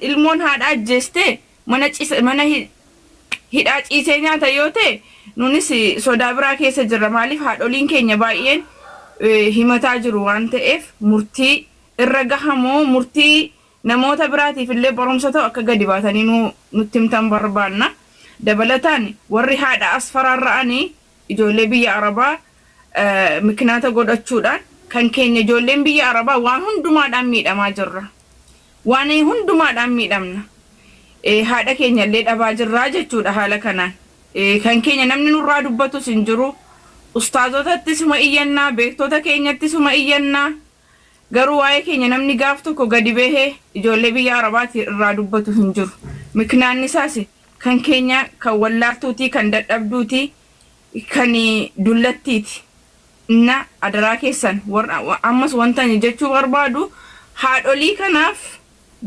Ilmoon haadha ajjeeste mana cisa mana hidhaa ciisee nyaata yoo ta'e nunis sodaa biraa keessa jirra. Maaliif haadholiin keenya baay'een himataa jiru waan ta'eef murtii irra gahamoo murtii namoota biraatiif illee barumsa ta'u akka gadi baatanii nu nutti himtan barbaanna. Dabalataan warri haadha asfaraarra'anii ijoollee biyya Arabaa miknaata godhachuudhaan kan keenya ijoolleen biyya Arabaa waan hundumaadhaan miidhamaa jirra. Waan hundumaadhaan miidhamna. Haadha keenya illee dhabaa jirra jechuudha haala kanaan. Kan keenya namni nurraa dubbatus hin jiru. Ustaazotattis suma iyyannaa, beektota keenyatti suma iyyannaa. Garuu waa'ee keenya namni gaaf tokko gadi bahee ijoollee biyya Arabaati irraa dubbatu hin jiru. Miknaanni isaas kan keenya kan wallaaltuuti, kan dadhabduuti, kan dullattiiti. Na adaraa keessan warra ammas wanta ani jechuu barbaadu haadholii kanaaf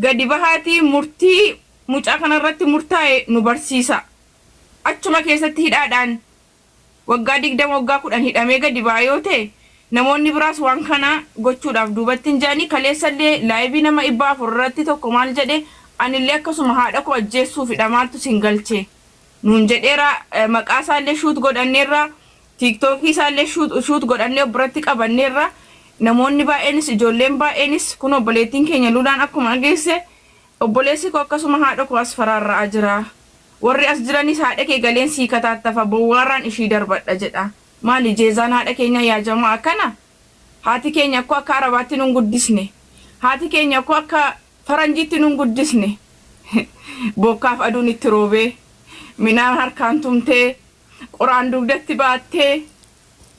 gadi bahaatii murtii mucaa kanarratti murtaa'e nu barsiisaa. Achuma keessatti hidhaadhaan waggaa 20 waggaa 10 hidhamee gadi ba'a yoo ta'e namoonni biraas waan kana gochuudhaaf duubatti hin jedhani. Kaleessallee live nama 400 irratti tokko maal jedhe anillee akkasuma haadha koo ajjeessuufidha maaltu sin galche nuun jedheera. Maqaa isaallee shoot godhanneerra, tiiktookii isaallee shoot godhannee of biratti qabanneerra. Namoonni baay'eenis ijoolleen baay'eenis kun obboleettiin keenya Lulaan akkuma dhageesse obboleessi koo akkasuma haadha koo as faraarra'aa jira. Warri as jiranis haadha kee galeen sii kataattafa bowwaarraan ishii darbadha jedha. Maali jeezaan haadha keenyaa yaa jamaa akkana? Haati keenya akkoo akka Arabaatti nun guddisne. Haati keenya akkoo akka Faranjiitti nun guddisne. Bokkaaf aduun itti roobee, midhaan harkaan tumtee, qoraan dugdatti baattee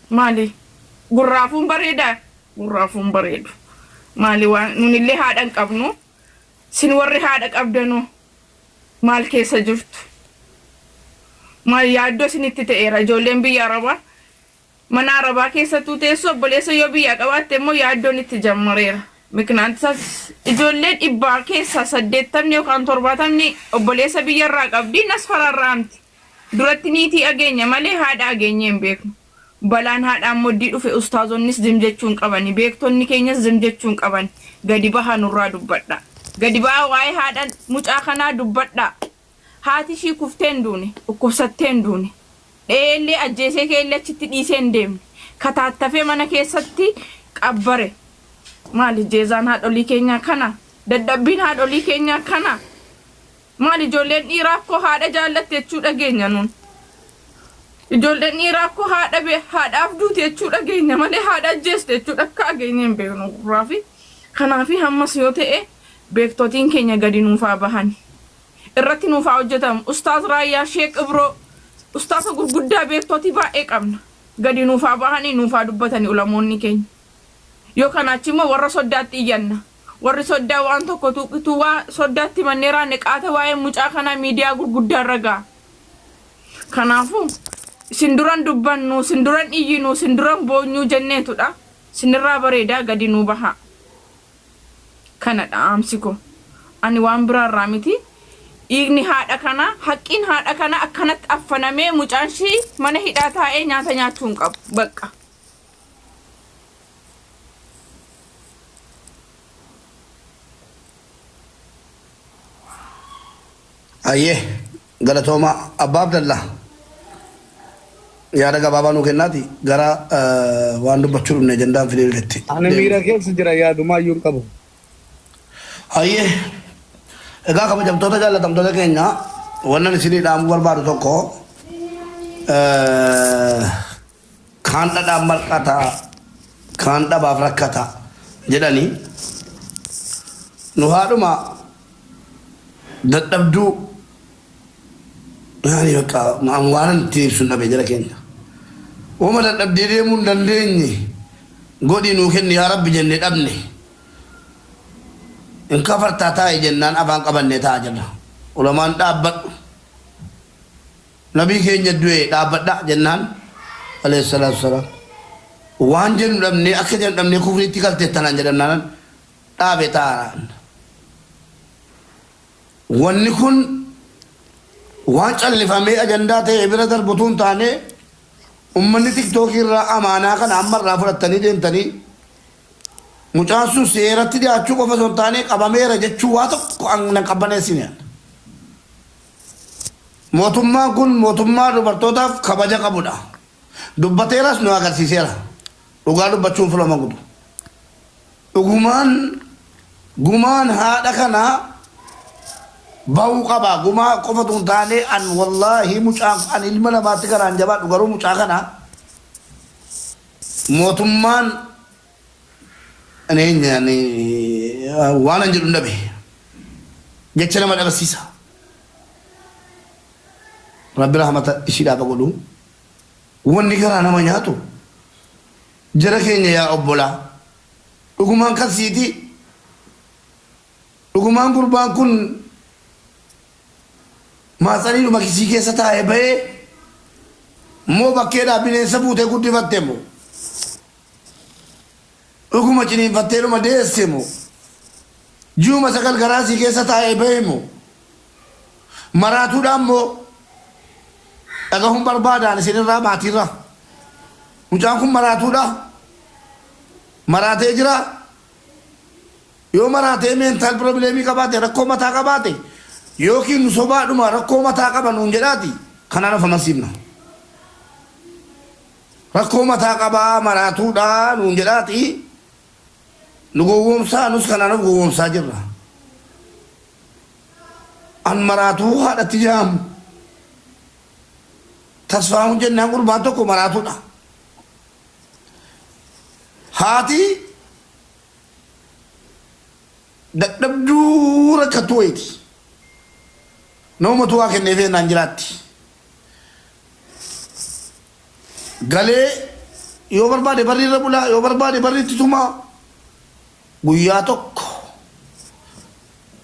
maali? Gurraafuun bareedaa? Gurraafuun bareedu. Maali waan nunillee haadha hin qabnu. Sin warri haadha qabdanoo maal keessa jirtu? Maal yaaddoo isinitti ta'eera ijoolleen biyya Arabaa mana Arabaa keessattuu teessu obboleessa yoo biyyaa qabaatte immoo yaaddoon itti jammareera. Miknaanti isaas ijoollee dhibbaa keessaa saddeettamni yookaan torbaatamni obboleessa biyya irraa qabdi nas faraarra'amti. Duratti niitii ageenya malee haadha ageenyee hin beeknu. Balaan haadhaan moddii dhufe ustaazonnis zim jechuu hin qabani. Beektonni keenyas zim jechuu hin qaban. Gadi bahaa nurraa dubbadhaa. Gadi ba'aa waa'ee haadha mucaa kanaa dubbadhaa. Haati ishii kuftee hin duune, dhukkubsattee hin duune. Dha'eellee ajjeesee ka'eellee achitti dhiisee hin deemne. Kataattafee mana keessatti qabbare. Maali jeezaan haadholii keenyaa kana? Dadhabbiin haadholii keenyaa kana? Maal ijoolleen dhiiraa akkoo haadha jaallatti jechuu dhageenya nuun. Ijoolleen dhiiraa akkoo haadha be haadhaaf duuti jechuu dhageenya malee haadha ajjeeste jechuu dhakka dhageenya hin beeknu gurraafi. Kanaafi hammas yoo ta'e beektotiin keenya gadi nuuf haa bahani. Irratti nuuf haa hojjetamu. Ustaaz Raayyaa, Sheek Ibroo, ustaaza gurguddaa beektotii baay'ee qabna. Gadi nuuf haa bahanii nuuf haa dubbatani ulamoonni keenya. Yoo kanaa achi immoo warra soddaatti iyyanna. Warri soddaa waan tokko utuu waa soddaatti himannee raanne qaata waa'een mucaa kanaa miidiyaa gurguddaa irra ga'a. Kanaafuu isin duran dubbannu, isin duran iyyinu, isin duran boonyuu jenneetudha. Isinirraa bareedaa gadi nuu bahaa. Kana dhaamsi koo. Ani waan biraa irraa miti. Dhiigni haadha kanaa, haqqiin haadha kanaa akkanatti affanamee mucaan ishii mana hidhaa taa'ee nyaata nyaachuu hin qabu. Baqqa. Hayyee galatoomaa Abbaa Abdallaa yaada gabaabaa nuu kennaati gara waan dubbachuu dhufne ajandaan fidee dhufetti Ani miira deemna. keessa jira yaadumaayyuu hin qabu. Hayyee egaa kabajamtoota jaallatamtoota keenya wannan isinii dhaamuu barbaadu tokko Kaan dhadhaan marqata, kaan dhabaaf rakkata jedhani. Nu haadhuma dadhabduu yaani bakka an waanan ittiin ibsu hin dhabe jara keenya. Woma dadhabdee deemuu hin dandeenye godhii nuu kenni yaa Rabbi jenne dhabne. Hin kafartaa taa'i jennaan afaan qabannee taa'a jirra. Ulamaan dhaabbadhu. Nabii keenya du'e dhaabbadhaa jennaan alayhi salaatu wassalaam waan jennu dhabnee akka jennu dhabnee kufriitti galteetta naan jedhannaanan dhaabe taa'aan. Wanni kun waan callifamee ajandaa ta'e bira darbu utuu hin taane ummanni tiktookii irraa amaanaa kana amma irraa fudhattanii deemtanii Mucaan sun seeratti dhiyaachuu qofa osoo hin taane qabameera jechuu waa tokko nan qabbaneessine. Mootummaan kun mootummaa dubartootaaf kabaja qabudha. Dubbateeras nu agarsiiseera. Dhugaa dubbachuun filama gudu. Dhugumaan gumaan haadha kanaa bahuu qaba. Gumaa qofatu hin taane an wallaahi mucaan an ilma namaatti garaan jabaadhu garuu mucaa kana mootummaan ani waan an jedhu hin dhabe. Jecha nama dhabasiisa. Rabbi rahmata ishiidhaaf haa godhu. Wanni garaa nama nyaatu jara keenya yaa obbolaa dhugumaan kan siiti dhugumaan gurbaan kun maatsaniidhuma kisii keessa taa'ee bahee moo bakkeedhaa bineensa fuutee guddifatte moo dhuguma ciniinfatteedhuma deesse moo ji'uma 9 garaa sii keessa taa'ee bahe moo maraatuudhaan moo dhagahuun barbaadaan isinirraa maatiirraa mucaan kun maraatuudha maraatee jira yoo maraatee mental problem qabaate rakkoo mataa qabaate yookiin nu sobaadhuma rakkoo mataa qaba nuun jedhaati kanaan of amansiifna rakkoo mataa qabaa maraatuudha nuun jedhaati nu gowwoomsaa nus kanaan of gowwoomsaa jirra an maraatuu haadhatti jaamu Tasfaahuun jennaan gurbaan tokko maraatuudha. Haati dadhabduu rakkattuu wayiiti. Namumatu waa kenneefii jennaan jiraatti. Galee yoo barbaade barri irra bulaa yoo barbaade barri itti tumaa guyyaa tokko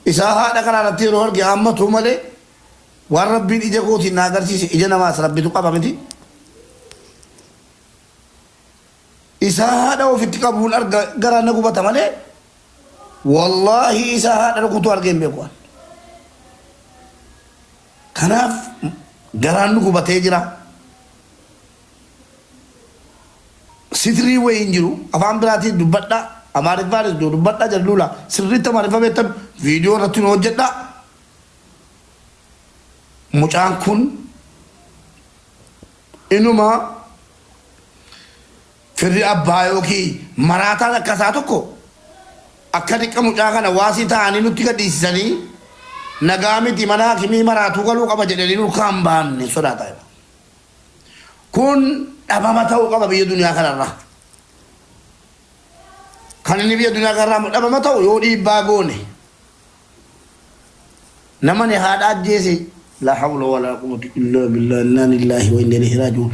isaa haadha karaa irratti yeroo arge hammatu malee Waan Rabbiin ija kootiin na agarsiise ija namaas Rabbitu qaba miti. Isaa haadha ofitti qabuun arga garaan na gubata malee wallaahi isaa haadha rukutu argee hin beeku. Kanaaf garaan nu gubatee jira. Sitrii wayii hin jiru afaan biraatiin dubbadhaa Amaariffaanis dubbadhaa jalluula sirriitti Amaariffa beektan viidiyoo irratti nu hojjedhaa. Mucaan kun inuma firri abbaa yookiin maraataan akka isaa tokko akka diqqa mucaa kana waasii ta'anii nutti gadhiisisanii nagaa miti mana hakimii maraatuu galuu qaba jedhanii nurkaa hin baanne sodaata. Kun dhabama ta'uu qaba biyya duniyaa kanarraa. Kan inni biyya duniyaa kanarraa dhabama ta'u yoo dhiibbaa goone. Namani haadha ajjeese laa hawla walaa quwwata illaa billah innaa lillaahi wa inna ilayhi raaji'uun.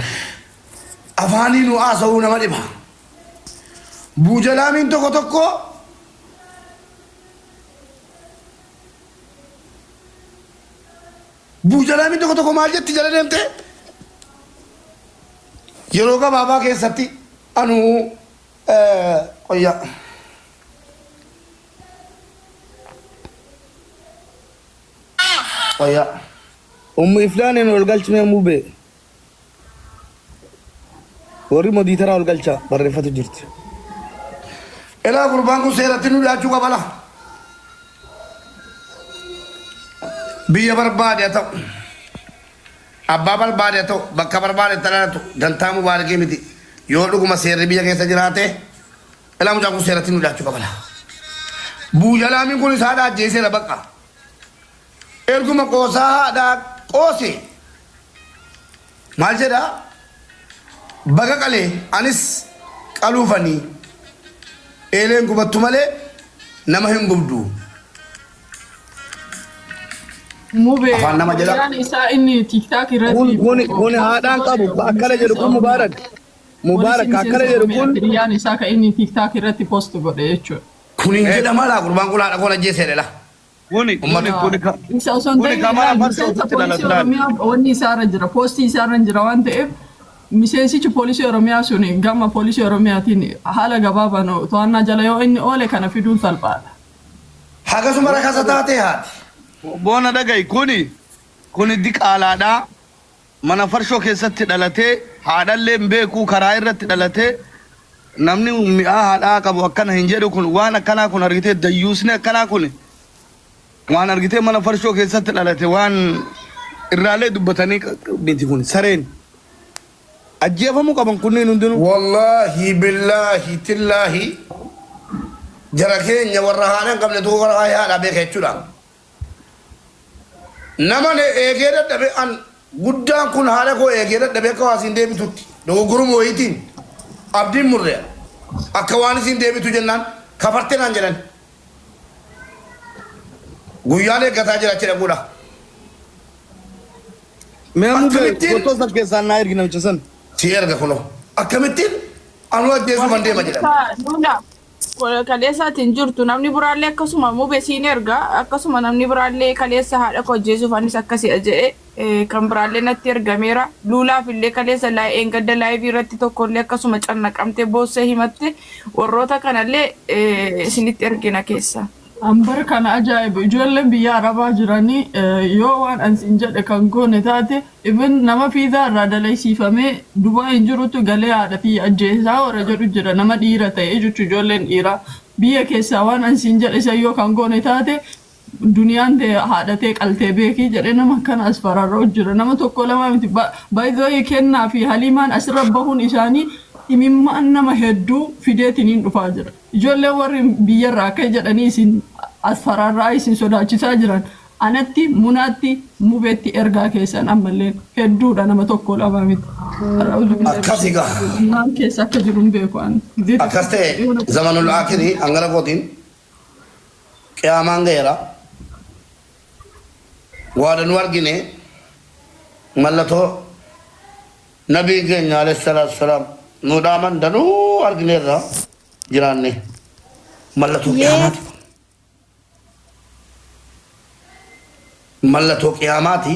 Afaanii nu haasa'uu nama dhiba. Buujalaamiin tokko tokko buujalaamiin tokko tokko maal jetti jala deemte yeroo gabaabaa keessatti anuu qoyyaa. Qoyyaa. Ummu Ifraanin ol galchi mee mubee. Warri modiitaraa ol galcha barreeffatu jirti. Elaa gurbaan kun seeratti nu dhiyaachuu qaba laa. Biyya barbaade haa ta'u. Abbaa barbaade haa ta'u bakka barbaade itti dhalatu dantaa mubaarikii miti. Yoo dhuguma seerri biyya keessa jiraate Ilaa mucaan kun seeratti nu dhiyaachuu qaba laa. Buujalaamiin kun isaa haadha ajjeeseera bakka. Erguma qoosaa haadhaa qoose maal jedha baga qalee anis qaluufanii eeleen gubattu malee nama hin gubdu. Mube Afaan nama jala. hiriyaan isaa inni TikTok Kun irratti kun kun haadhaan qabu akkana jedhu kun Mubaarak. Mubaarak Poolisiin akkana miseensa jedhu Oromiyaa kun hiriyaan isaa kan inni TikTok irratti post godhe jechuudha. Kun hin jedhama laa gurbaan kun haadha koon ajjeeseedha laa. Kuni kuni Ummata. kuni ka Isa osoo hin kuni ta'in ka mana ilaali farsoo miseensa ofitti poolisii dhalatu laali. Oromiyaa wanni isaarra jira poostii isaarra jira waan ta'eef miseensichi poolisii Oromiyaa sun gama poolisii Oromiyaatiin haala gabaabaan to'annaa jala yoo inni oole kana fiduun salphaadha. Hagasuma rakasa taatee haati. Boona dhaga'i kuni kuni diqaalaadha. Mana farshoo keessatti dhalatee haadhallee hin beeku karaa irratti dhalatee Namni mi'aa haadhaa qabu akkana hin jedhu. Kun waan akkanaa kun argitee, dayyuusni akkanaa kun waan argitee mana farshoo keessatti dhalate, waan irraalee dubbatanii miti. Kun sareen ajjeefamuu qaban kunneen hundinuu. Wallaahi, billaahi, tillaahi, jara keenya warra haadha hin qabne tokko warra haadha beeka jechuudha. Nama eegee dadhabe, an guddaan kun haadha koo eegee dadhabe, akka waa isiin deebitutti dogoggoruma wayiitiin abdiin murre, akka waan isiin deebitu jennaan kafartee naan jedhan. Guyyaan eeggataa jira achi dhaquudha. Mee mubee Akkamittiin? Footoo san keessaan naa ergi namicha san. Si erga kunoo. Akkamittiin anuu ajjeesuufan deema jedhan. Lula, kaleessaatiin jirtu namni biraallee akkasuma mube siin erga, akkasuma namni biraallee kaleessa haadha koo ajjeesuuf anis akkasii jedhe kan biraallee natti ergameera. Luulaaf illee kaleessa eengadda live irratti tokkollee akkasuma cannaqamtee boossee himatte. Warroota kanallee isinitti ergina keessa. Ambara kana ajaa'iba, ijoolleen biyya arabaa jiranii yoo waan an siin jedhe kan goone taate, even nama fiizaa irraa dalaysiifamee Dubaa hin jirutu galee haadha fi ajjeesaa warra jedhu jira, nama dhiira ta'e jechuun. Ijoolleen dhiiraa biyya keessaa waan an siin jedhe isa yoo kan goone taate, duniyaan ta'e haadhatee qaltee beekii jedhee nama akkana as fararra'u jira. Nama tokko lama miti. Baay'ee kennaa fi haliimaan asirra bahuun isaanii imimmaan nama hedduu fideetiniin dhufaa jira. Ijoolleen warri biyyarraa akka jedhanii isin as fararraa isin sodaachisaa jiran, anatti, munaatti, mubeetti ergaa keessan ammallee hedduudha, nama tokko lama miti. Akkasi gaa. Maal keessa akka jiru hin beeku ani. Akkas ta'e, zamanul aakirii hangara kootiin qiyaamaan ga'eera. Waada nu argine, mallattoo nabii keenya alayhi salaatu salaam nu dhaaman danuu argineerra jiraanne, mallattoo qiyaamaati. Mallattoo qiyaamaati.